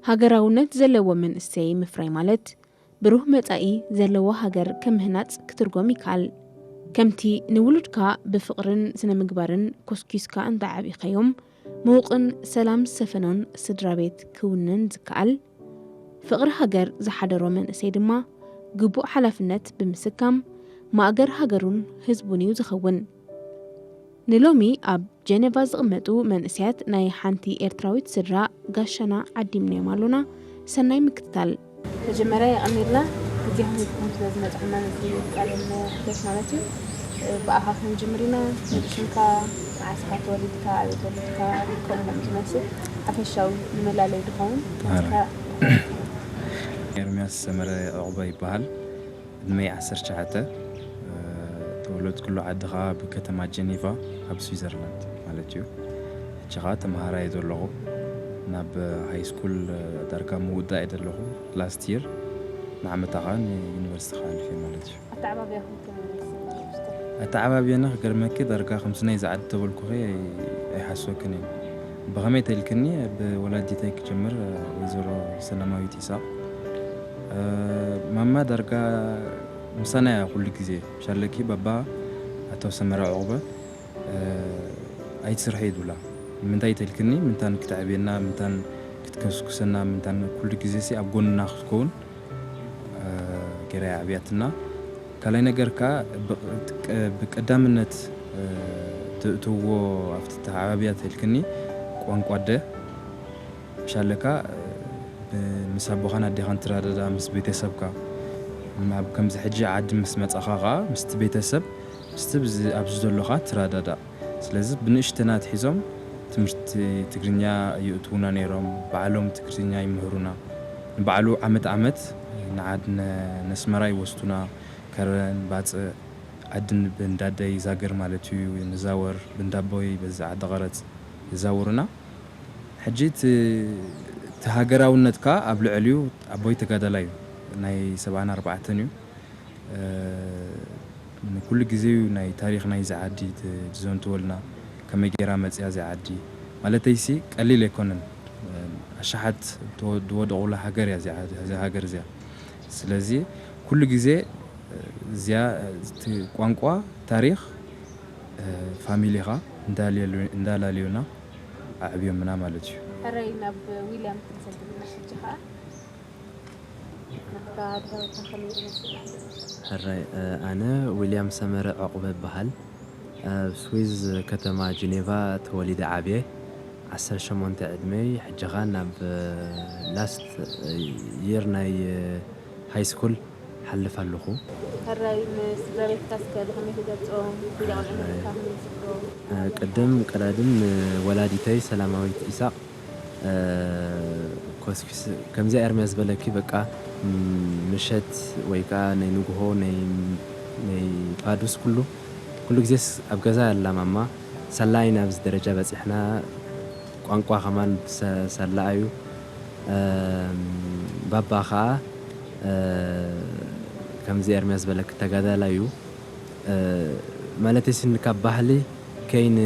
ሃገራውነት ዘለዎ መንእሰይ ምፍራይ ማለት ብሩህ መጻኢ ዘለዎ ሃገር ከም ምህናጽ ክትርጎም ይከኣል። ከምቲ ንውሉድካ ብፍቕርን ስነ ምግባርን ኮስኪስካ እንተ ዓቢኻዮም፣ ምዉቕን ሰላም ዝሰፈኖን ስድራ ቤት ክውንን ዝከኣል፣ ፍቕሪ ሃገር ዝሓደሮ መንእሰይ ድማ ግቡእ ሓላፍነት ብምስካም ማእገር ሃገሩን ህዝቡን እዩ ዝኸውን። ንሎሚ ኣብ ጀነቫ ዝቕመጡ መንእሰያት ናይ ሓንቲ ኤርትራዊት ስድራ ጋሻና ዓዲምናዮም ኣሎና። ሰናይ ምክትታል። መጀመርያ የቐኒልና ግዜኹም ሂብኩም ስለ ዝመጻኹም ማለት እዩ። ቃለ መሕትት ማለት እዩ። ብኣኻ ክንጅምር ኢና። ሽምካ፣ መዓስ ኢኻ ተወሊድካ፣ ኣበይ ተወሊድካ፣ ከምኡ ከምኡ ዝመስል ሓፈሻዊ ንመላለይ ዝኸውን። ኣረ። ኤርምያስ ሰመረ ዑቕበ ይበሃል። ዕድመይ ዓሰርተ ትሽዓተ። ተወለድኩሉ ዓዲ ኸኣ ብከተማ ጀኔቫ ኣብ ስዊዘርላንድ ማለት እዩ። ሕጂ ኸኣ ተምሃራይ ዘለኹ። ናብ ሃይ ስኩል ዳርጋ ምውዳእ እየ ዘለኹ። ላስት ይር ንዓመታ ኸኣ ንዩኒቨርሲቲ ኸኣ ኣሊፈ ማለት እዩ። ኣተዓባብያኹም ከመይ ይመስል? ኣተዓባብያና ክገርመኪ ዳርጋ ከምዚ ናይዚ ዓዲ ተበልኩኺ ኣይ-፣ ኣይሓስበክን እየ። ብኸመይ ተልክኒ ብወላዲተይ ክጅምር፣ ወይዘሮ ሰላማዊት ይስሐቅ። ማማ ዳርጋ ምሳና እያ ኩሉ ግዜ። ሻለኪ ባባ ኣቶ ሰመረ ዑቕበ፣ ኣይትስርሒ ይብሉላ። ንምንታይ ተልክኒ? ምንታን ክተዕብየና፣ ምንታን ክትከስኩሰና፣ ምንታን ኩሉ ግዜ ሲ ኣብ ጎንና ክትከውን፣ ገይራ እያ ኣዕብያትና። ካልኣይ ነገር ከኣ ብቅ-፣ ብቀዳምነት፣ ትእትውዎ ኣብቲ ተዓባብያ ተልክኒ ቋንቋ ኣደ። ምሻለካ፣ ብ-፣ ምስ ኣቦኻን ኣዴኻን ትረዳዳ፣ ምስ ቤተሰብካ፣ ኣብ ከምዚ ሕጂ ዓዲ ምስ መጻኻ ኸኣ፣ ምስቲ ቤተሰብ፣ ምስቲ ብዚ-፣ ኣብዚ ዘሎኻ ትረዳዳእ። ስለዚ ብንእሽተና ኣትሒዞም ትምህርቲ ትግርኛ የእትዉና ነይሮም፣ ባዕሎም ትግርኛ ይምህሩና። ንባዕሉ ዓመት ዓመት ንዓድ-፣ ነ-፣ ነስመራ ይወስዱና። ከረን፣ ባጽዕ፣ ዓድን ብንዳደይ ዛገር ማለት እዩ፣ ንዛወር፣ ብንዳቦይ በዚ ዓዲ ቐረጽ የዛውሩና። ሕጂ እቲ፣ እቲ ሃገራውነትካ ኣብ ልዕሊኡ ኣቦይ ተጋዳላይ እዩ፣ ናይ ሰብዓን ኣርባዕተን እዩ። እ፣ ንኩሉ ግዜ እዩ ናይ ታሪኽ ናይዚ ዓዲ ት-፣ ዝዘንትወልና፣ ከመይ ገይራ መጽያ እዚኣ ዓዲ። ማለተይሲ ቀሊል ኣይኮነን። እ፣ ኣሽሓት ዝወ-፣ ዝወደቑላ ሃገር እያ እዚኣ፣ እዛ ሃገር እዚኣ። ስለዚ ኩሉ ግዜ፣ እ፣ እዚኣ፣ እ፣ እቲ ቋንቋ፣ ታሪኽ፣ እ፣ ፋሚሊኻ እንዳልየሉ-፣ እንዳላለዩና ኣዕብዮምና ማለት እዩ። ሕራይ ናብ ዊልያም ክንሰግር ኢና ሕጂ ኸኣ። ናትካ ድሕረታ ከመይ ይመስል? ሕራይ፣ እ፣ ኣነ ዊልያም ሰመረ ዑቕበ እበሃል። ኣብ ስዊዝ ከተማ ጅኔቫ ተወሊደ ዓብየ። ዓሰርተ ሸሞንተ ዕድመይ፣ ሕጂ ኸኣ ናብ፣ እ፣ ላስት፣ እ፣ ይር ናይ፣ እ፣ ሃይ ስኩል ሓልፍ ኣለኹ። ሕራይ፣ ንስድራ ቤትካ እስከ ብኸመይ ትገልጾም? ዙርያ ቆልዑ ነበርካ፣ ከመይ ትዝክሮም? እ፣ ቅድም ቀዳድም ንወላዲተይ ሰላማዊት ኢሳቕ፣ እ፣ ኮስኪስ፣ ከምዚኣ ኤርምያ ዝበለኪ፣ በቃ፣ ም-፣ ምሸት ወይ ከኣ ናይ ንግሆ፣ ናይ፣ ናይ ፋዱስ ኩሉ፣ ኩሉ ግዜስ ኣብ ገዛ ኣላ ማማ። ሳላ ኢና ኣብዚ ደረጃ በጺሕና። ቋንቋ ከማን ሰ-፣ ሳላ እዩ። እም፣ ባባ ከኣ፣ እ፣ ከምዚ ኤርምያ ዝበለኪ ተጋዳላይ እዩ። እ፣ ማለተይሲ ካብ ባህሊ ከይን-፣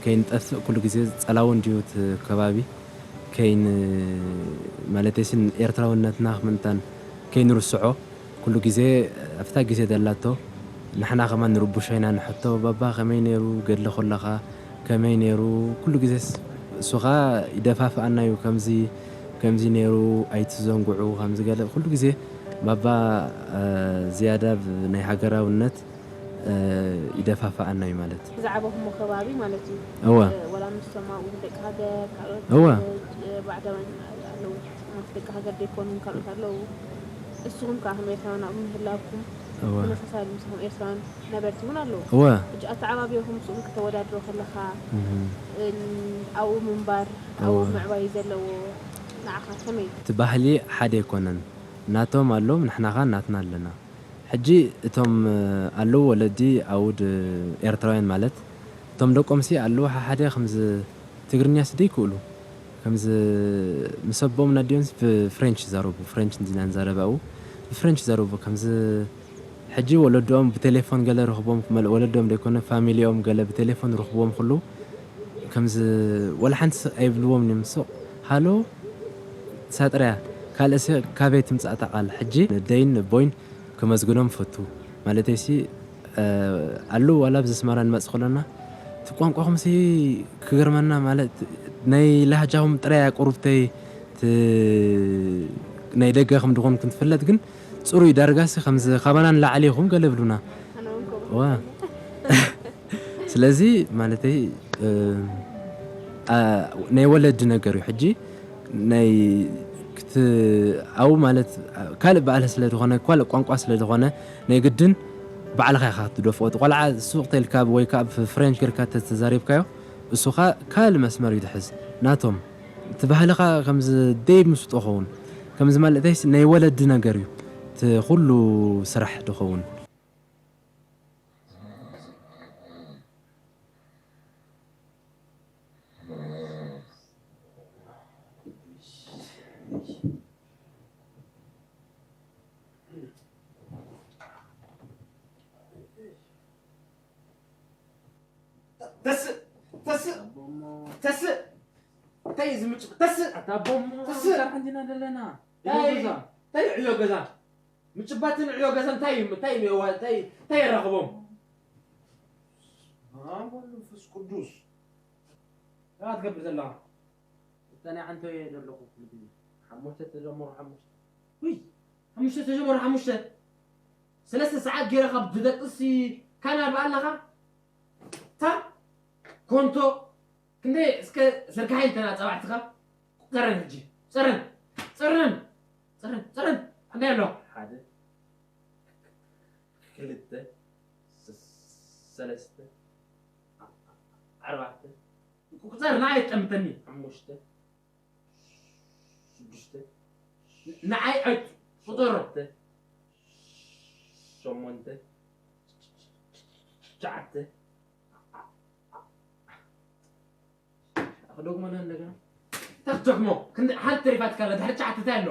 ከይንጠፍእ ኩሉ ግዜ ጸላው እንድዩ እቲ ከባቢ። ከይን-፣ ማለተይሲ ኤርትራውነትና ምእንታን ከይንርስዖ ኩሉ ግዜ ኣብታ ግዜ ዘላቶ ንሕና ከማን ንርብሾ ኢና ንሕቶ፣ "ባባ ከመይ ነይሩ ገድሊ ከለኻ? ከመይ ነይሩ?" ኩሉ ግዜስ እሱ ኸኣ ይደፋፍኣና እዩ። "ከምዚ፣ ከምዚ ነይሩ፣ ኣይትዘንግዑ፣ ከምዚ ገለ" ኩሉ ግዜ ባባ፣ እ፣ ዝያዳ ብ-፣ ናይ ሃገራውነት፣ እ፣ ይደፋፍኣና እዩ ማለት። ዝዓበኹሞ ከባቢ ማለት እዩ። እወ። እ፣ ወላ ምስቶም ኣብኡ ደቂ ሃገር፣ ካልኦት፣ እወ። እ፣ ባዕዳውያን ኣለዉ። ምስ ደቂ ሃገር ዘይኮኑ ካልኦት ኣለዉ። እስኹም ከኣ ከም ኤርትራውያን ኣብኡ ምህላውኩም እወ። ተመሳሳሊ ምስኹም ኤርትራውያን ነበርቲ እውን ኣለዉ። እወ። ሕጂ ኣተዓባብያኹም ምስኦም ከተወዳድሮ ከለኻ፣ እህ። ን-፣ ኣብኡ ምንባር፣ ኣብኡ እወ። ምዕባይ ዘለዎ ንዓኻ ከመይ እዩ? እቲ ባህሊ ሓደ ኣይኮነን። ናቶም ኣለዎም፣ ንሕና ኸኣ ናትና ኣለና። ሕጂ እቶም፣ እ፣ ኣለዉ ወለዲ ኣውድ ኤርትራውያን ማለት፣ እቶም ደቆምሲ ኣለዉ ሓሓደ ከምዚ ትግርኛስ ደይክእሉ። ከምዚ ምስ ኣቦም ናዲኦምስ ብፍሬንች ይዛረቡ፣ ፍሬንች እንዲና ንዛረብ ኣብኡ። ብፍሬንች ይዛረቡ። ከምዚ ሕጂ ወለዶኦም ብቴሌፎን ገለ ረኽቦም፣ መል-፣ ወለዶኦም ደይኮነ ፋሚሊኦም ገለ ብቴሌፎን ረኽብዎም ኩሉ ከምዚ ወላ ሓንቲ ስ-፣ ኣይብልዎም እዮም። ሶ፣ ሃሎ፣ ሳጥርያ ካልእሲ ካበይ ትምጻእ እታ ቃል? ሕጂ ንደይን ንቦይን ከመስግኖም ፈቱ። ማለተይሲ፣ እ፣ ኣለዉ ዋላ ኣብዚ ኣስመራ ንመጽእ ከሎና፣ እቲ ቋንቋኹምሲ ክገርመና፣ ማለት ናይ ላህጃኹም ጥራይ እያ ቁሩብተይ፣ ት-፣ ናይ ደገ ከም ድኾንኩ እንትፍለጥ ግን ጽሩይ ዳርጋሲ ከምዚ ካባና ንላዕሊ ኢኹም ገለ ይብሉና። ዋ። ስለዚ ማለተይ፣ እ፣ ኣ፣ ናይ ወለዲ ነገር እዩ። ሕጂ ናይ ክት-፣ ኣብኡ ማለት ካልእ ባህሊ ስለ ዝኾነ፣ ካልእ ቋንቋ ስለ ዝኾነ፣ ናይ ግድን ባዕልኻ ኢኻ ክትደፍኦ። እቲ ቆልዓ ሱቕ ተልካ ወይ ከዓ ብ ፍሬንች ጌርካ ተተዛሪብካዮ፣ እሱ ኸኣ ካልእ መስመር እዩ ዝሕዝ። ናቶም እቲ ባህልኻ ከምዚ ደይ ምስጦ ኸውን። ከምዚ ማለተይስ ናይ ወለዲ ነገር እዩ። እቲ ኩሉ ስራሕ ድኸውን። ተስእ፣ ተስእ፣ ተስእ። እንታይ እዩ ዝምጭ-? ተስእ። ኣታ ኣቦ እሞ ተስእ። ኣብ ሸርሒ እንዲና ዘለና። እንታይ? ገዛ። እንታይ ዕዮ ገዛ? ምጭባትን ዕዮ ገዛ እንታይ እዩ? እንታይ እዩ? እንታይ፣ እንታይ የራኽቦም? ኣብ ወልድ መንፈስ ቅዱስ። እንታይ ትገብር ዘለኻ? እታ ናይ ዓንቶ እየ ዘለኹ ኩሉ ግዜ። ሓሙሽተ ተጀመሩ ሓሙሽተ። ውይ፣ ሓሙሽተ ተጀመሩ ሓሙሽተ። ሰለስተ ሰዓት ገይረ ካብ ድደቅሲ ካናል በኣለኻ? ታ ኮንቶ ክንደይ እስከ ዘርግሓይ እንተና ጸባዕትኻ? ጸረን ሕጂ። ጸረን። ጸረን። ጸረን። ጸረን። ክንደይ ኣሎ? ሓደ። ክልተ። ስ-፣ ሰለስተ። ኣርባዕተ። ቁጽር ንዓይ ጠምተኒ። ሓሙሽተ። ሽዱሽተ። ንዓይ ዕት ቁጽር። ሸውዓተ። ሸሞንተ። ትሽዓተ። ክደግመና እንደገና። እንታይ ክትደግሞ? ክንዲ ሓንቲ ተሪፋትካ ኣላ፣ ድሕሪ ትሽዓተ እንታይ ኣሎ?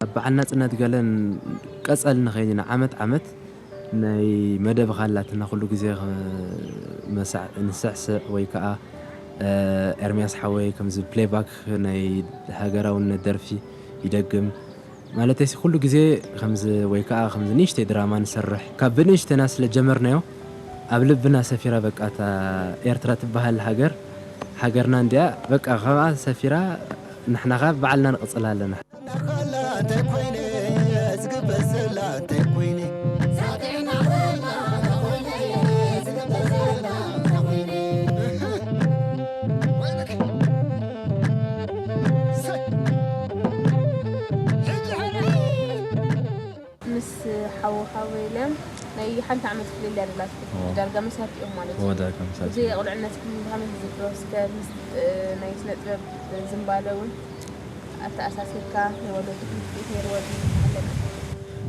ኣብ በዓል ናጽነት ገለን ቀጸል ንኸይድ ኢና ዓመት ዓመት ናይ መደብ ካላትና ኩሉ ግዜ ኸ-፣ መሳዕ-፣ ንስዕስዕ ወይ ከኣ፣ እ፣ ኤርምያስ ሓወይ ከምዚ ፕሌይባክ ናይ ሃገራውነት ደርፊ ይደግም። ማለተይሲ ኩሉ ግዜ ከምዚ ወይ ከኣ ከምዚ ንእሽተይ ድራማ ንሰርሕ። ካብ ብንእሽተና ስለ ጀመርናዮ ኣብ ልብና ሰፊራ በቃ እታ ኤርትራ ትበሃል ሃገር ሃገርና እንድያ በቃ ካብኣ ሰፊራ ንሕና ከኣ ባዕልና ንቕጽል ኣለና። ምስ ሓውኻ ወይለ ናይ ሓንቲ ዓመት ፍልልይ ኣላትኩም። ኦ። ዳርጋ መሳርቲኦም ማለት እዩ። ኦ፣ ዳርጋ መሳርቲ። እዚ ቁልዕነትኩም ብኸመይ ትዝክሮ? እስከ ምስ፣ እ፣ ናይ ስነ ጥበብ ዝንባለ እውን ኣተኣሳሲርካ ናይ ወለዱ ትምህርቲ ከይርወዲ ኣለና።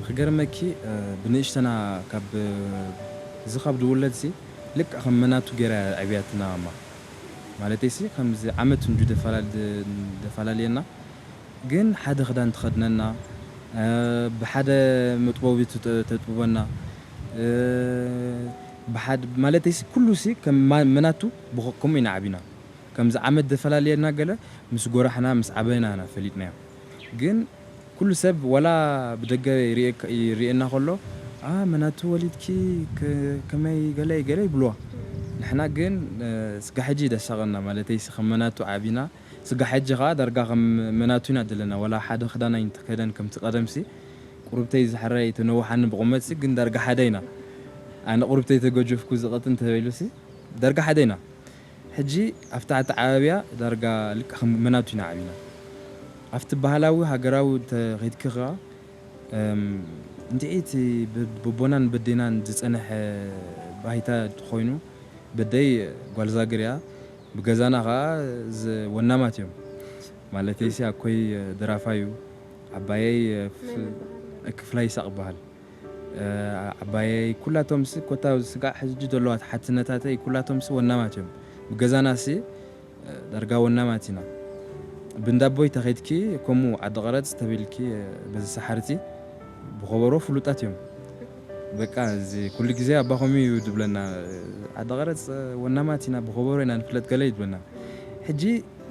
ክገርመኪ፣ እ፣ ብንእሽተና ካብ፣ እዚ ካብ ድውለድሲ ልክዕ ከም መናቱ ገይራ ኣዕብያትና እማ። ማለተይሲ ከምዚ ዓመት እንድዩ ደፈላል-፣ ደ-፣ ደፈላልየና፣ ግን ሓደ ክዳን ትኸድነና፣ እ፣ ብሓደ መጥበቢ ትጠ-፣ ተጥብበና፣ እ፣ ብሓድ-፣ ማለተይሲ ኩሉሲ ከም ማ-፣ መናቱ ብኸ-፣ ከምኡ ኢና ዓቢና። ከምዚ ዓመት ደፈላልየና ገለ ምስ ጎራሕና፣ ምስ ዓበና ኢና ፈሊጥናዮ። ግን ኩሉ ሰብ ዋላ ብደገ ይርእየካ-፣ ይርእየና ከሎ፣ "ኣ፣ መናቱ ወሊድኪ፣ ከ-፣ ከመይ ገለ ገለ" ይብልዋ። ንሕና ግን፣ እ፣ ስጋ ሕጂ ደሳቐና፣ ማለተይሲ ከም መናቱ ዓቢና፣ ስጋ ሕጂ ኸኣ ዳርጋ ከም መናቱ ኢና ዘለና። ዋላ ሓደ ክዳን ኣይንተኸደን ከምቲ ቀደምሲ፣ ቁሩብተይ ዝሕረይ ተነውሓኒ ብቑመትሲ፣ ግን ዳርጋ ሓደ ኢና። ኣነ ቁሩብተይ ተገጀፍኩ ዝቐጥን ተበይሉሲ፣ ዳርጋ ሓደ ኢና። ሕጂ ኣብታ ኣተዓባብያ ዳርጋ ልክዕ ከም መናቱ ኢና ዓቢና። ኣብቲ ባህላዊ ሃገራዊ እንተ ኸይድኪ ኸኣ፣ እም፣ እንድዒ እቲ ብ-፣ በቦናን በዴናን ዝጸንሐ ባይታ ኮይኑ፣ በደይ ጓል ዛግር እያ፣ ብገዛና ኸኣ ዝ-፣ ወናማት እዮም። ማለተይሲ ኣኮይ ደራፋይ እዩ፣ ዓባየይ ፍ-፣ መን ይበሃል? ክፍላይ ይሳቕ ይበሃል። እ፣ ዓባየይ ኩላቶምሲ ኮታ ስጋዕ ሕጂ ዘለዋ ሓትነታተይ ኩላቶምሲ ወናማት እዮም። ብገዛናሲ፣ እ፣ ዳርጋ ወናማት ኢና። ብንዳቦይ ተኸይድኪ ከምኡ ዓዲ ቀረጽ ተቢልኪ፣ እ፣ በዚ ሰሓርቲ ብኸበሮ ፍሉጣት እዮም። በቃ እዚ ኩሉ ግዜ ኣባ ከምኡ እዩ ዝብለና። ዓዲ ቀረጽ ወናማት ኢና፣ ብኸበሮ ኢና ንፍለጥ ገለ እዩ ዝብለና። ሕጂ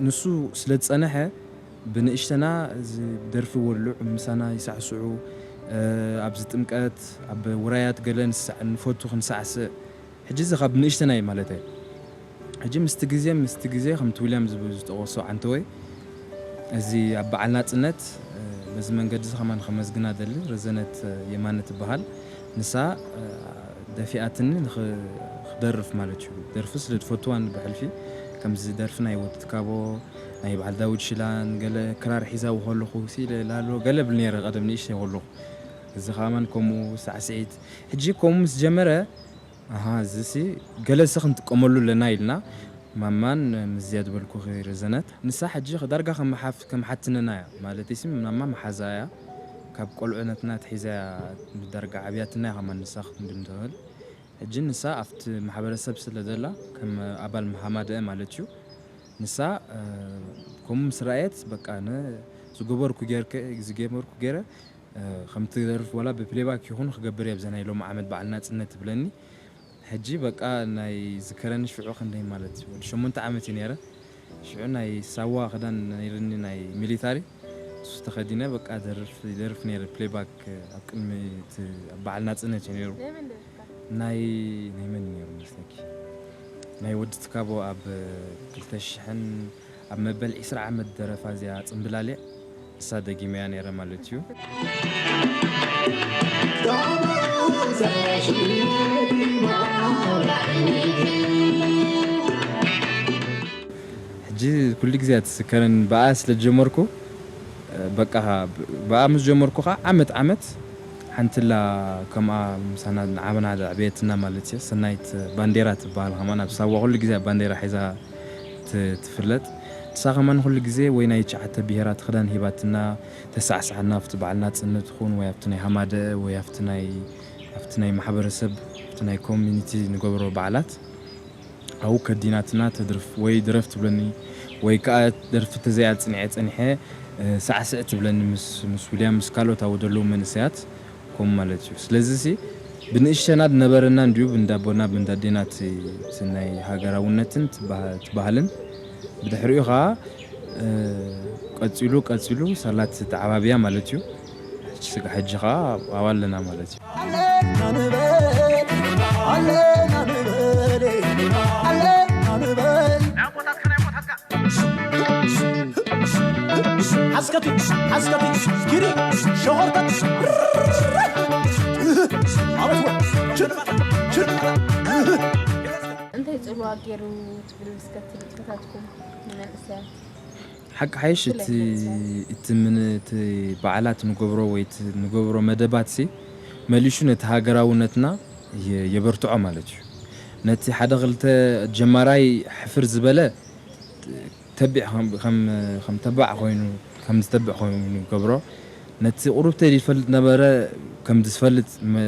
ንሱ ስለ ዝጸንሐ ብንእሽተና እዚ ደርፊ ወልዑ ምሳና ይሳዕስዑ። ኣብዚ ጥምቀት ኣብ ውራያት ገለ ንሳዕ-፣ ንፈቱ ክንሳዕስዕ። ሕጂ እዚ ካብ ንእሽተና እዩ ማለት እየ። ሕጂ ምስቲ ግዜ ምስቲ ግዜ ከምቲ ዊልያም ዝብ-፣ ዝጠቐሶ ዓንተወይ እዚ ኣብ በዓል ናጽነት በዚ መንገዲ እዚ ከማን ከመስግና ደሊ። ረዘነት የማነ ትበሃል። ንሳ ደፊኣትኒ ንኽ-፣ ክደርፍ ማለት እዩ። ደርፊ ስለ ዝፈትዋን ብሕልፊ ከምዚ ደርፊ ናይ ወዲ ትካቦ፣ ናይ በዓል ዳዊት ሽላን ገለ ክራር ሒዛዎ ከለኹ ሲ ላሎ ገለ ብል ነይረ ቀደም ንእሽተይ ከለኹ። እዚ ከማን ከምኡ ሳዕስዒት። ሕጂ ከምኡ ምስ ጀመረ፣ ኣሃ፣ እዚሲ ገለሲ ክንጥቀመሉ ኣለና ኢልና ማማን ምስ ዝያድ በልኩኺ ረዘነት። ንሳ ሕጂ ዳርጋ ከም ሓፍ-፣ ከም ሓትነና እያ። ማለተይሲ ማማ መሓዛ እያ። ካብ ቆልዕነትና ኣትሒዛ እያ ዳርጋ ዓብያትና እያ ከማን ንሳ ክትብል ትኽእል። ሕጂ ንሳ ኣብቲ ማሕበረሰብ ስለ ዘላ ከም ኣባል ሃማደአ ማለት እዩ። ንሳ፣ እ፣ ከምኡ ምስ ረኣየት በቃ ነ-፣ ዝገበርኩ ጌርከ-፣ ዝገበርኩ ገይረ፣ እ፣ ከም ትደርፍ ዋላ ብፕሌባክ ይኹን ክገብር እየ ኣብዛ ናይ ሎሚ ዓመት በዓል ናጽነት ትብለኒ። ሕጂ በቃ ናይ ዝከረኒ ሽዑ ክንደይ ማለት እዩ፣ ወዲ ሸሞንተ ዓመት እዩ ነይረ። ሽዑ ናይ ሳዋ ክዳን ነይርኒ ናይ ሚሊታሪ፣ እሱ ተኸዲነ በቃ ደርፍ፣ ይደርፍ ነይረ ፕሌባክ ኣብ ቅድሚ እቲ በዓል ናጽነት እዩ ነይሩ። ናይ መን ደርፍካ? ናይ፣ ናይ መን ነይሩ መስለኪ? ናይ ወዲ ትካቦ ኣብ ክልተ ሽሕን ኣብ መበል ዒስራ ዓመት ደረፋ እዚኣ ጽምብላሊዕ ንሳ ደጊመያ ነይረ ማለት እዩ። ሕጂ ኩሉ ግዜ እያ ትስከረን ብኣ ስለ ዝጀመርኩ፣ በቃ ብኣ ምስ ጀመርኩ ኸዓ ዓመት ዓመት ሓንትላ ከምኣ ምሳና ዓበና ዘዕበየትና ማለት እየ። ሰናይት ባንዴራ ትበሃል ከማን ኣብ ሳዋ ኩሉ ግዜ ኣብ ባንዴራ ሒዛ ት-፣ ትፍለጥ። ንሳ ከማን ኩሉ ግዜ ወይ ናይ ትሽዓተ ብሄራት ክዳን ሂባትና ተሳዕስዓና ኣብቲ በዓል ናጽነት ይኹን ወይ ኣብቲ ናይ ሃማደአ ወይ ኣብቲ ናይ፣ ኣብቲ ናይ ማሕበረሰብ ኣብቲ ናይ ኮሚኒቲ ንገብሮ በዓላት ኣብኡ ከዲናትና ተድርፍ ወይ ድረፍ ትብለኒ ወይ ከኣ ደርፊ ተዘይኣጽኒዐ ጸኒሐ፣ እ፣ ሳዕስዕ ትብለኒ ምስ፣ ምስ ዊልያም ምስ ካልኦት ኣብኡ ዘለዉ መንእሰያት ከምኡ ማለት እዩ። ስለዚሲ ብንእሽተና ዝነበረና እንድዩ ብእንዳቦና ብእንዳዴና እቲ፣ እቲ ናይ ሃገራውነትን እቲ ባህ-፣ እቲ ባህልን ብድሕሪኡ ኸኣ፣ እ፣ ቀጺሉ፣ ቀጺሉ ሳላ ተዓባብያ ማለት እዩ። ስጋ ሕጂ ኸኣ ኣብኣ ኣለና ማለት እዩ። ኣለና ንበል፣ ኣለና ንበል፣ ኣለና ንበል። ሓስከቲ፣ ሓስከቲ፣ ጊሪ፣ ሸኾርተት። ኣበት ወ-፣ ችድ፣ ችድ። እንታይ ጽልዋ ገይሩ ትብሉ እስከ እቲ ንጥፈታትኩም ንመንእሰያት? ሓቂ ሓይሽ እቲ፣ ብፍላይ እቲ ምን-፣ እቲ በዓላት ንገብሮ ወይ እቲ ንገብሮ መደባትሲ መሊሹ ነቲ ሃገራውነትና የ-፣ የበርትዖ ማለት እዩ። ነቲ ሓደ ክልተ ጀማራይ ሕፍር ዝበለ ተቢዕ ከም፣ ከም፣ ከም ተባዕ ኮይኑ፣ ከም ዝተብዕ ኮይኑ ይገብሮ። ነቲ ቁሩብ ተይፈልጥ ነበረ ከም ዝፈልጥ መ-፣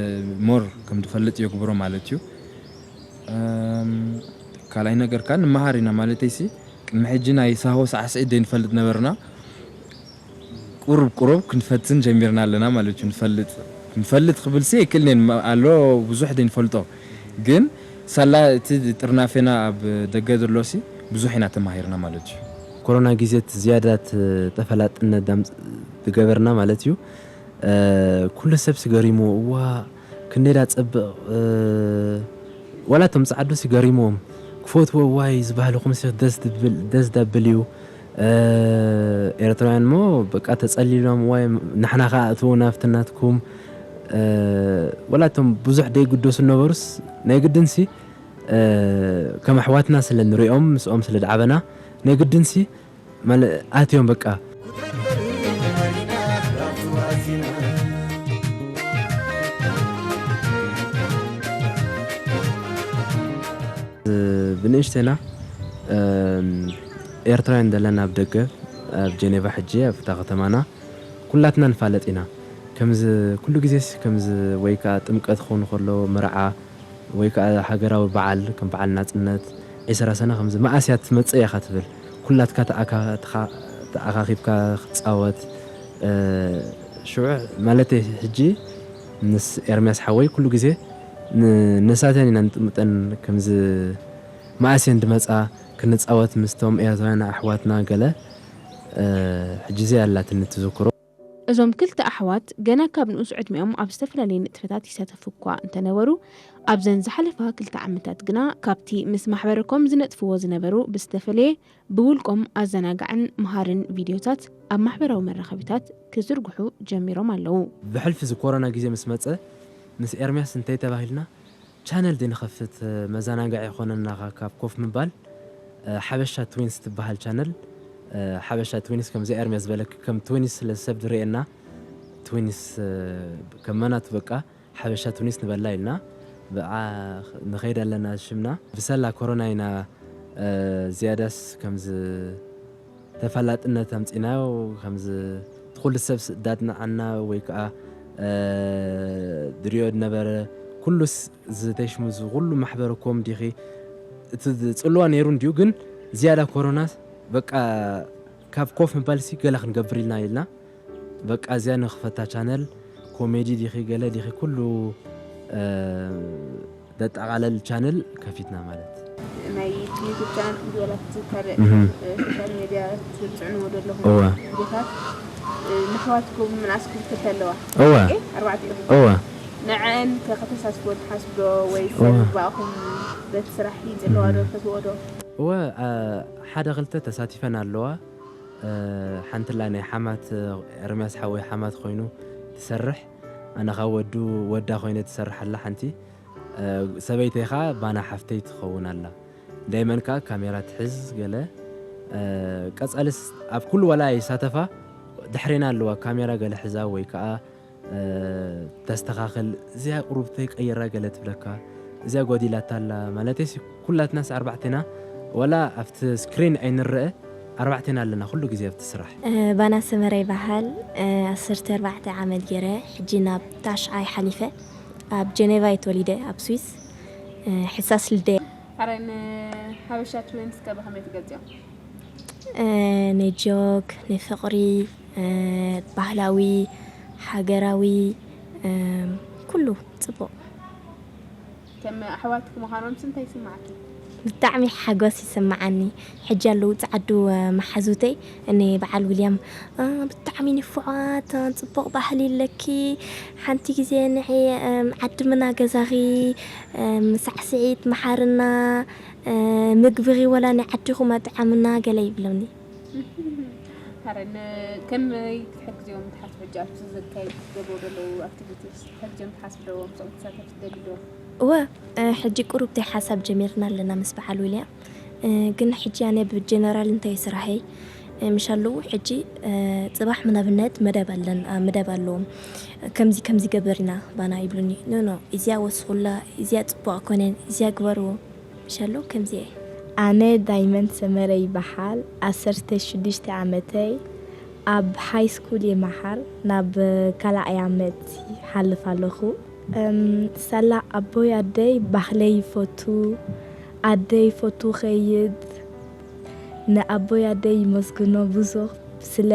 ሞር ከም ዝፈልጥ የግብሮ ማለት እዩ። እም፣ ካልኣይ ነገር ከኣ ንመሃር ኢና፣ ማለተይሲ ቅድሚ ሕጂ ናይ ሳሆ ሳዕስዒት ዘይንፈልጥ ነበርና። ቁሩብ ቁሩብ ክንፈትን ጀሚርና ኣለና ማለት እዩ። ንፈልጥ፣ ክንፈልጥ ክብልሲ ኣይክእልን እየ፣ ኣሎ ብዙሕ ዘይንፈልጦ። ግን ሳላ እቲ ጥርናፌና ኣብ ደገ ዘሎሲ ብዙሕ ኢና ተማሂርና ማለት እዩ። ኮሮና ግዜ እቲ ዝያዳ እቲ ተፈላጥነት ዳም-፣ ዝገበርና ማለት እዩ። እ፣ ኩሉ ሰብሲ ገሪምዎ፣ እዋ፣ ክንደይ ዳ ጸብቕ፣ እ፣ ዋላ እቶም ጸዓዱሲ ገሪምዎም፣ ክፈትዎ፣ ዋይ፣ እዚ ባህልኹምሲ ደስ ድብል፣ ደስ ዳብል እዩ። እ፣ ኤርትራውያን እሞ በቃ ተጸሊሎም፣ ዋይ፣ ንሕና ከኣ እትዉ ናብቲ ናትኩም። እ፣ ዋላ እቶም ብዙሕ ደይግደሱ ነበሩስ፣ ናይ ግድንሲ፣ እ፣ ከም ኣሕዋትና ስለ ንሪኦም፣ ምስኦም ስለ ዝዓበና፣ ናይ ግድንሲ፣ መለ-፣ ኣትዮም በቃ። ብንእሽተና፣ እም፣ ኤርትራውያን ዘለና ኣብ ደገ፣ ኣብ ጀኔቫ ሕጂ ኣብታ ከተማና ኩላትና ንፋለጥ ኢና። ከምዚ ኩሉ ግዜስ ከምዚ ወይ ከኣ ጥምቀት ክኸውን ከሎ፣ መርዓ ወይ ከኣ ሃገራዊ በዓል ከም በዓል ናጽነት፣ ዒስራ ሰነ ከምዚ መኣስ እያ ትመጽእ ኢኻ ትብል። ኩላትካ ተኣካ-፣ ተኻ-፣ ተኣኻኺብካ ክትጻወት፣ እ፣ ሽዑ ማለተይ ሕጂ ምስ ኤርምያስ ሓወይ ኩሉ ግዜ ን-፣ ነሳተን ኢና ንጥምጠን፣ ከምዚ መኣስ እየን ድመጻ ክንጻወት ምስቶም ኤርትራውያን ኣሕዋትና ገለ፣ እ፣ ሕጂ እዚኣ ኣላትኒ ትዝክሮ። እዞም ክልተ ኣሕዋት ገና ካብ ንኡስ ዕድሚኦም ኣብ ዝተፈላለየ ንጥፈታት ይሳተፉ እኳ እንተነበሩ፣ ኣብዘን ዝሓለፋ ክልተ ዓመታት ግና ካብቲ ምስ ማሕበረኮም ዝነጥፍዎ ዝነበሩ ብዝተፈለየ፣ ብውልቆም ኣዘናጋዕን መሃርን ቪድዮታት ኣብ ማሕበራዊ መራኸቢታት ክዝርግሑ ጀሚሮም ኣለዉ። ብሕልፊ እዚ ኮሮና ግዜ ምስ መጸ፣ ምስ ኤርምያስ እንተይ ተባሂልና፣ ቻነል ዶ ንኸፍት፣ መዘናግዒ ይኾነና ካብ ኮፍ ምባል፣ እ፣ ሓበሻ ትዊንስ ትበሃል ቻነል፣ እ፣ ሓበሻ ትዊንስ ከምዚ ኤርምያስ ዝበለክ ከም ትዊንስ ስለ ሰብ ዝርእየና፣ ትዊንስ፣ እ፣ ከም መናቱ በቃ ሓበሻ ትዊንስ ንበላ ኢልና ብኣ ንኸይድ ኣለና ሽምና። ብሰላ ኮሮና ኢና፣ እ፣ ዝያዳስ ከምዚ ተፈላጥነት ኣምጺናዮ፣ ከምዚ እቲ ኩሉ ሰብ ስ-፣ ዳድንዓና ወይ ከኣ፣ እ፣ ድሪኦ ዝነበረ ኩሉስ ዝተሽሙ እዚ ኩሉ ማሕበረኮም ዲኺ እቲ ዝጽልዋ ነይሩ እንድዩ፣ ግን ዝያዳ ኮሮና በቃ ካብ ኮፍ ምባልሲ ገለ ክንገብር ኢልና ኢልና በቃ እዚኣ ንኽፈታ ቻነል ኮሜዲ ዲኺ ገለ ዲኺ ኩሉ፣ እ፣ ዘጠቓለል ቻነል ከፊትና ማለት። ናይ ዩቱብ ቻነል ክንዲ ወላ እቲ ካልእ፣ እህ። እ፣ ሶሻል ሜድያ ትጽዕንዎ ዘለኹም እወ። ቪድዮታት፣ እ፣ ንኣሕዋትኩም ምንኣስኩም ክልተ ኣለዋ። እወ። እ፣ ኣርባዕተ ኢኹም። እወ። ንዐን ከ ከተሳትፍዎ ትሓስቡ ዶ? ወይ እወ። ሰብ ባእኹም በቲ ስራሕ ይጽልዋ ዶ? እህ። ፈትዎ ዶ? እወ፣ እ፣ ሓደ ክልተ ተሳቲፈን ኣለዋ። እ፣ ሓንትላ ናይ ሓማት፣ ኤርምያስ ሓወይ ሓማት ኮይኑ ትሰርሕ። ኣነ ኸኣ ወዱ፣ ወዳ ኮይነ ትሰርሕ ኣላ ሓንቲ። እ፣ ሰበይተይ ኸኣ ባና ሓፍተይ ትኸውን ኣላ። ዳይመን ከኣ ካሜራ ትሕዝ ገለ። እ፣ ቀጻልስ ኣብ ኩሉ ዋላ ይሳተፋ፣ ድሕሬና ኣለዋ ካሜራ ገለ ሕዛ ወይ ከኣ፣ እ፣ ተስተኻኽል፣ እዚኣ ቁሩብተይ ቀይራ ገለ ትብለካ፣ እዚኣ ጎዲላታ ኣላ። ማለተይሲ ኩላትናስ ኣርባዕቴና ዋላ ኣብቲ ስክሪን ኣይንረአ፣ ኣርባዕቴና ኣለና ኩሉ ግዜ ኣብቲ ስራሕ። እ፣ ባና ሰመረ ይበሃል። እ፣ ዓሰርተ ኣርባዕተ ዓመት ገይረ፣ ሕጂ ናብ ታሽዓይ ሓሊፈ። ኣብ ጀኔቫ እየ ተወሊደ፣ ኣብ ስዊስ። እ፣ ሕሳስ ልደ። ኣረ፣ ንሓበሻ ትዊንስ ከ ብኸመይ ትገልጽዮም? እ፣ ናይ ጆክ፣ ናይ ፍቕሪ፣ እ፣ ባህላዊ፣ ሃገራዊ፣ እ፣ ኩሉ ጽቡቕ። ከም ኣሕዋትኪ ምዃኖምስ እንታይ ይስምዓኪ? ብጣዕሚ ሓጎስ ይስምዓኒ። ሕጂ ኣለዉ ጸዓዱ፣ እ፣ መሓዙተይ፣ እኒ በዓል ዊልያም፣ እ፣ ብጣዕሚ ንፉዓት፣ እ፣ ጽቡቕ ባህሊ ኣለኪ። ሓንቲ ግዜ ንዒ፣ እ፣ ዓድምና ገዛኺ፣ እ፣ ሳዕስዒት መሓርና፣ እ፣ ምግብኺ ወላ ናይ ዓድኹም ኣጥዓምና ገለ ይብለኒ። ኣረ፣ ን-፣ ከመይ ክትሕግዝዮም ትሓስቢ? ሕጂ ኣብቲ ዝካየድ ትገብሮ ዘለዉ ኣክቲቪቲስ ክትሕግዝዮም ትሓስቢ ዶ? ምስኦም ክትሳተፊ ትደሊ ዶ? እወ፣ እ፣ ሕጂ ቁሩብ ተይ ሓሳብ ጀሚርና ኣለና ምስ በዓል ዊልያም። እ፣ ግን ሕጂ ኣነ ብጀነራል እንታይ ስራሐይ፣ እ፣ ምሽ ኣለዉ ሕጂ፣ እ፣ ጽባሕ ም-፣ ንኣብነት መደብ ኣለን-፣ እ፣ መደብ ኣለዎም። ከምዚ፣ ከምዚ ገበር ኢና ባና ይብሉኒ። ኖ፣ ኖ፣ እዚኣ ወስኹላ፣ እዚኣ ጽቡቕ ኣይኮነን፣ እዚኣ ግበርዎ። ምሽ ኣለዉ ከምዚ እየ። ኣነ ዳይመንድ ሰመረ ይበሃል። ዓሰርተ ሽዱሽተ ዓመተይ። ኣብ ሃይ ስኩል ይመሃር። ናብ ካልኣይ ዓመት ይሓልፍ ኣለኹ። እም፣ ሳላ ኣቦይ ኣደይ ባህለይ ይፈቱ፣ ኣደይ ይፈቱ ኸይድ። ንኣቦይ ኣደይ ይመስግኖ ብዙኽ ስለ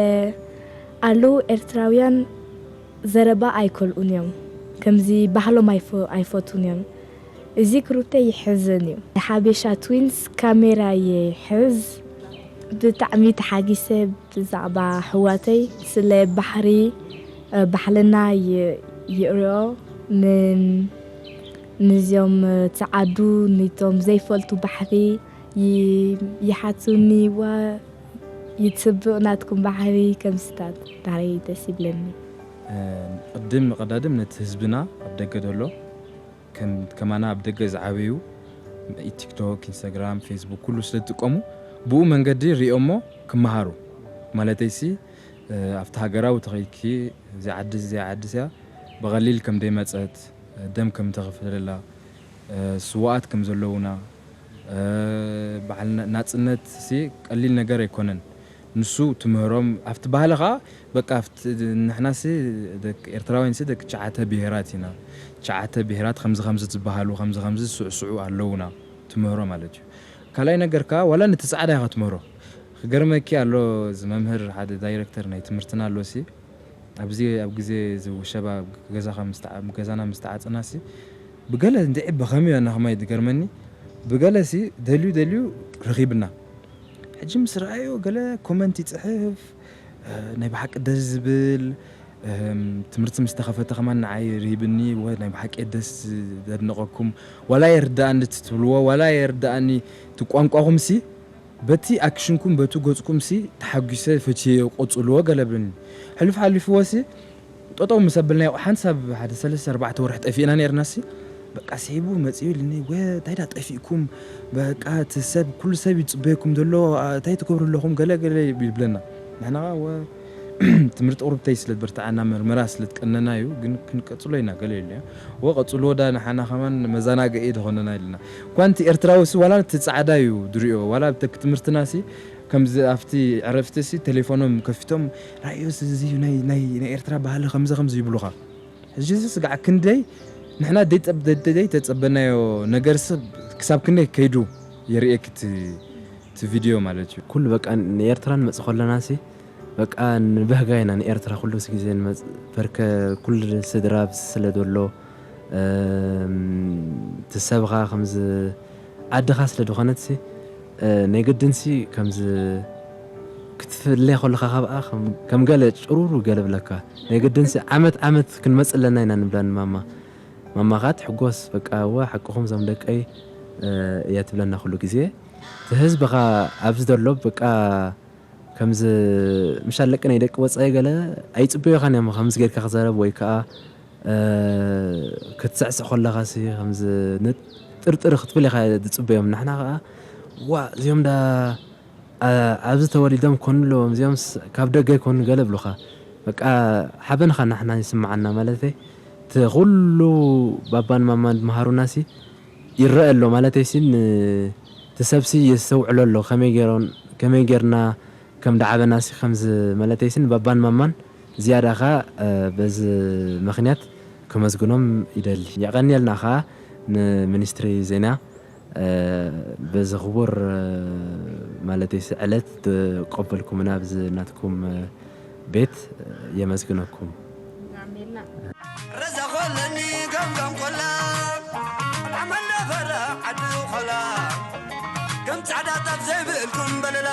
ኣለዉ ኤርትራውያን ዘረባ ኣይከልኡን እዮም። ከምዚ ባህሎም ኣይፈ-፣ ኣይፈቱን እዮም። እዚ ክሩተ ይሕዝን እዩ። ሓበሻ ትዊንስ ካሜራ ይሕዝ። ብጣዕሚ ተሓጊሰ ብዛዕባ ኣሕዋተይ ስለ ባሕሪ፣ እ፣ ባሕልና ይ-፣ ይርእዮ። ን-፣ ንዚኦም፣ እ፣ ጸዓዱ፣ ንቶም ዘይፈልጡ ባሕሪ ይ-፣ ይሓቱኒ፣ "ዋ፣ ይጽብቕ ናትኩም ባሕሪ" ከምስታት ዳርይ ደስ ይብለኒ። እ፣ ቅድም ቀዳድም ነቲ ህዝብና ኣብ ደገ ዘሎ ከም፣ ከማና ኣብ ደገ ዝዓበዩ ቲክቶክ፣ ኢንስታግራም፣ ፌስቡክ ኩሉ ስለ ዝጥቀሙ ብኡ መንገዲ ሪኦሞ ክመሃሩ። ማለተይሲ፣ እ፣ ኣብቲ ሃገራዊ ተኸይድኪ እዚኣ ዓዲ፣ እዚኣ ዓዲ እዚኣ ብቐሊል ከም ደይመጸት፣ ደም ከም ተኸፈለላ፣ እ፣ ስዋኣት ከም ዘለዉና፣ እ፣ በዓል ና-፣ ናጽነት ሲ ቀሊል ነገር ኣይኮነን። ንሱ ትምህሮም ኣብቲ ባህሊ ኸኣ በቃ ኣብቲ ንሕናሲ ደቂ ኤርትራውያንሲ ደቂ ትሽዓተ ብሄራት ኢና። ትሽዓተ ብሄራት ከምዚ ከምዚ ዝበሃሉ፣ ከምዚ ከምዚ ዝስዕስዑ ኣለዉና ትምህሮ ማለት እዩ። ካልኣይ ነገር ከኣ ዋላ ነቲ ጻዕዳ ኢኻ ትምህሮ። ክገርመኪ ኣሎ፣ እዚ መምህር ሓደ ዳይረክተር ናይ ትምህርትና ኣሎሲ፣ ኣብዚ ኣብ ግዜ እዚ ውሸባ ገዛኻ ምስ ተዓ-፣ ገዛና ምስ ተዓጽና ሲ ብገለ እንድዒ ብኸመይ ኣና ከማይ ዝገርመኒ፣ ብገለ ሲ ደልዩ ደልዩ ረኺብና። ሕጂ ምስ ረኣዮ ገለ ኮመንት ይጽሕፍ፣ እ፣ ናይ ብሓቂ ደስ ዝብል፣ እም፣ ትምህርቲ ምስ ተኸፈተ ከማን ንዓይ ርሂብኒ፣ ወ-፣ ናይ ብሓቂ ደስ ዘድንቐኩም። ዋላ የርድኣኒ እቲ ትብልዎ፣ ዋላ የርድኣኒ እቲ ቋንቋኹም ሲ፣ በቲ ኣክሽንኩም፣ በቲ ገጽኩም ሲ ተሓጒሰ ፈችየዮ ቀጽልዎ ገለ ብለኒ። ሕሉፍ ሓሊፍዎ ሲ ጠጠው ምስ ኣበልናዮ ሓንሳብ ሓደ ሰለስተ ኣርባዕተ ወርሒ ጠፊእና ነርና ሲ በቃ ስሒቡ መጺኡ ኢልኒ፣ "ወ-፣ እንታይ ዳ ጠፊእኩም? በቃ እቲ ሰብ፣ ኩሉ ሰብ ይጽበየኩም ዘሎ፣ አ፣ እንታይ ትገብሩ ኣለኹም?" ገለ ገለ ይብለና። ንሕና ኸኣ ወ-፣ ትምህርቲ ቁሩብ ተይ ስለ ዝበርትዓና፣ መርመራ ስለ ዝቀነና እዩ፣ ግን ክንቀጽሎ ኢና፣ ገለ የለ። ወ ቀጽልዎ ዳ ንሓና ከማን መዘናግዒ ዝኾነና ኢልና። እኳ ነቲ ኤርትራዊ ሲ ዋላ ነቲ ጻዕዳ እዩ ዝሪኦ፣ ዋላ ኣብ ተኪ ትምህርትና ሲ ከምዚ ኣብቲ ዕረፍቲ ሲ ቴሌፎኖም ከፊቶም፣ "ራእዮስ እዚ እዩ ናይ፣ ናይ፣ ናይ ኤርትራ ባህሊ ከምዚ ከምዚ" ይብሉኻ። ሕጂ እዚ ስጋዕ ክንደይ ንሕና ደይ-፣ ደይ-፣ ደይ-፣ ዘይተጸበናዮ ነገር ሲ ክሳብ ክንደይ ከይዱ የርእየኪ እቲ፣ እቲ ቪድዮ ማለት እዩ። ኩሉ በቃ ንኤርትራ ንመጽእ ከለና ሲ በቃ ንበህጋ ኢና ንኤርትራ ኩሉ ሲ ግዜ ንመጽእ። በርከ ኩሉ ስድራ ኣብዚ ስለ ዘሎ፣ እም፣ እቲ ሰብኻ ከምዚ ዓድኻ ስለ ዝኾነት ሲ፣ እ፣ ናይ ግድን ሲ ከምዚ ክትፍለ ከለኻ ካብኣ ከም፣ ከም ገለ ጭሩሩ ገለ ብለካ። ናይ ግድን ሲ ዓመት ዓመት ክንመጽእ ኣለና ኢና ንብላ ንማማ። ማማ ኸኣ ትሕጎስ፣ በቃ፣ "እወ፣ ሓቅኹም እዞም ደቀይ" እያ ትብለና ኩሉ ግዜ። እቲ ህዝቢ ኸኣ ኣብዚ ዘሎ፣ በቃ፣ ከምዚ ምሻ ለቂ ናይ ደቂ ወጻኢ ገለ ኣይጽበዩኻን እዮም፣ ከምዚ ጌርካ ክዛረብ ወይ ከኣ፣ እ፣ ክትስዕስዕ ከለኻሲ ከምዚ ን-፣ ጥርጥር ክትብል ኢኻ ዝጽበዮም። ንሕና ኸኣ፣ "ዋእ፣ እዚኦም ዳ ኣ-፣ ኣብዚ ተወሊዶም ኮኑ ኣለዎም፣ እዚኦምስ ካብ ደገ ይኮኑ" ገለ ይብሉኻ። በቃ ሓበን ኻና ንሕና ይስምዓና ማለተይ። እቲ ኩሉ ባባን ማማን ዝመሃሩናሲ ይረአ ኣሎ ማለተይሲ፣ ን-፣ እቲ ሰብሲ የስተውዕሎ ኣሎ፣ ከመይ ገይሮን፣ ከመይ ገይርና ከም ደዓበናሲ ከምዚ ማለተይሲ ንባባን ማማን ዝያዳ ኸኣ፣ እ፣ በዚ ምኽንያት ከመስግኖም ይደሊ። የቐንየልና ኸኣ ንሚኒስትሪ ዜና፣ እ፣ በዚ ክቡር፣ እ፣ ማለተይሲ ዕለት ተቀበልኩምና ኣብዚ ናትኩም፣ እ፣ ቤት፣ እ፣ የመስግነኩም። ኣሜንና። ረዛ ኾለኒ ገምገም ቆላ፣ ኣልዓመል ነበረ ዓዲ ኾላ፣ ከም ጻዕዳ ጣፍ ዘይብልኩም በለላ።